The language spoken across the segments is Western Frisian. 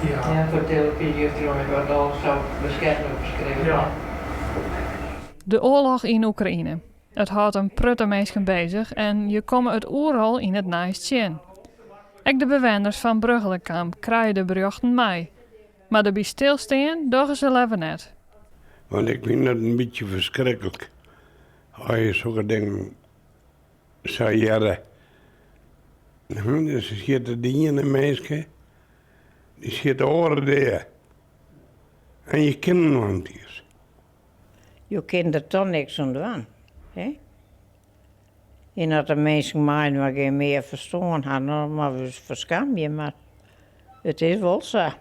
Ja, foar telefyzje of troch wat al sa besketten opskreaun. Ja. De oarloch yn Oekraïne. It hâldt in protte minsken beuzich en je komme it oeral yn it nijs tsjin. Ek de bewenners fan Brugchelekamp krije de berjochten mei. Mar derby stilstean dogge se leaver net. Want ik fyn dat in bytsje ferskriklik as je sokke dingen sa hearre. Se sjitte de iene minske, dy sjit de oare dea. En je kinne noch net iens. Jo kinne der toch niks oan dwaan, hè? En as de minsken mei-inoar gjin mear ferstân ha, dan moatte we ús ferskamje, mar it is wol sa.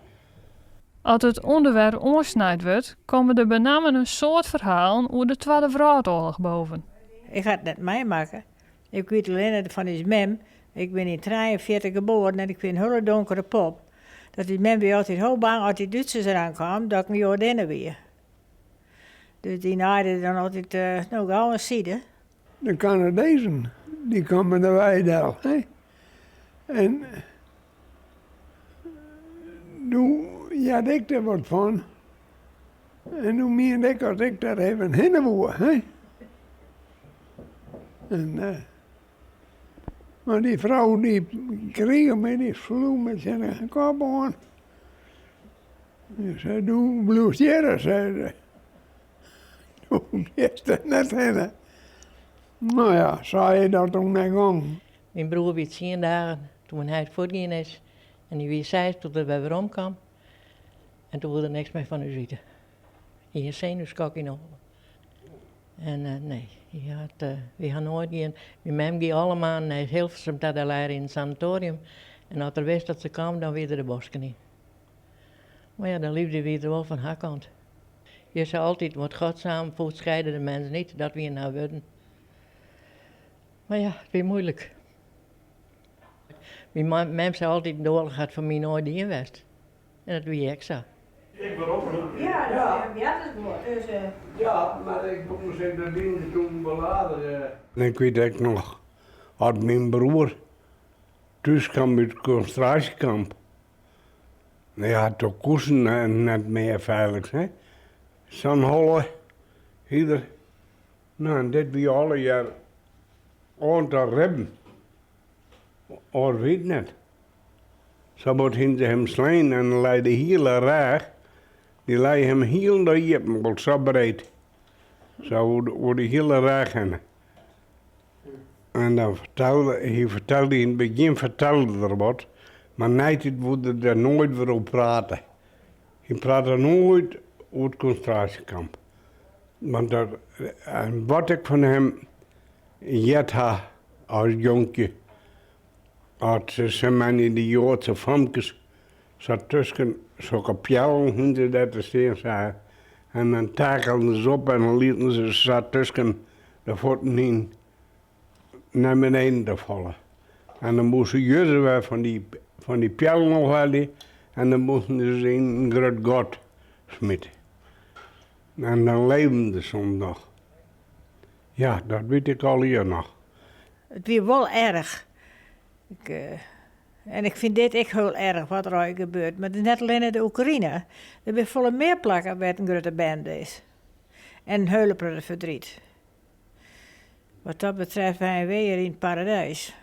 As it ûnderwerp oansnijd wurdt, komme der benammen in soad ferhalen oer de Twadde Wrâldoarloch boven. Ik ha it net meimakke. Ik wit allinne fan ús mem, ik bin yn 43 geboren en ik wie in hiele donkere pop, dat ús mem wie altyd hiel bang as dy Dútsers deroan kamen dat ik in Joadinne wie. Dus dy naaide dan altyd no gau in side. De Kanadezen dy kamen de wei del. Hè? En doe hearde ik der wat fan. En doe miende ik dat ik dêr even hinne woe. Hè? En, mar dy frou dy krige my, dy sloech my tsjin de kop oan. Sei, do bliuwst hjir, sei se. Do giest der net hinne. No ja, sa is dat toen net gong. Myn broer wie tsien dagen toen myn heit fuortgien is en hy wie seis doe't er wer werom kaam. En toen woe er niks mear fan ús witte. Hy hie in senuwskok yn 'e holle. En eh, nee, hy hat, eh, wy ha noait gien. Myn mem gie alle maanden nei Hilversum ta, dêr lei er yn it sanatorium. En as er wist dat se kaam, dan wie er de bosken yn. Mar ja, de leafde wie der wol fan har kant. Je sei altyd, wat God samenvoegt, scheide de mens niet. Dat wienen har wurden. Mar ja, it wie muoilik. Myn mem sei altyd, de oarloch hat foar my noait dien west. En dat wie ek sa. Ik wurd oproppen. Ja, dat is goed. Dus, Ja, mar ik moast ek de ding toen beladen. Ik wit ek noch, as myn broer thús kaam út it konsintraasjekamp, ja, toen koe net mear feilich, hè. Sa'n holle hie er. No, en dit wie allegear oant de ribben. Oars wie it net. Sa bot hiene se him slein en dan lei de hiele rêch, dy lei him hielendal iepen, wol sa breed. Sa oer de hiele rêch hinne. En dan fertelde, hy fertelde yn it begjin fertelde er wat, mar neitiid woe er der noait wer oer prate. Hy prate noait oer it konsintraasjekamp. Want dat, en wat ik fan him heard ha as jonkje, as se mei dy Joadse famkes sa tusken sokke peallen hiene se dêr te stean sa en dan takelen se op en dan lieten se sa tusken de fuotten yn nei beneden te fallen. En dan moasten se wer fan dy, fan dy peallen ôfhelje en dan moasten se yn in grut gat smite. En dan leven se soms noch. Ja, dat wit ik allegear noch. It wie wol erch. Ik, en ik fyn dit ek hiel erch wat der allegear gebeurt. Mar it is net allinne de Oekraïne. Der binne folle mear plakken wêr't in grutte bende is. En in hiele protte ferdriet. Wat dat betreft binne wy hjir yn it paradys.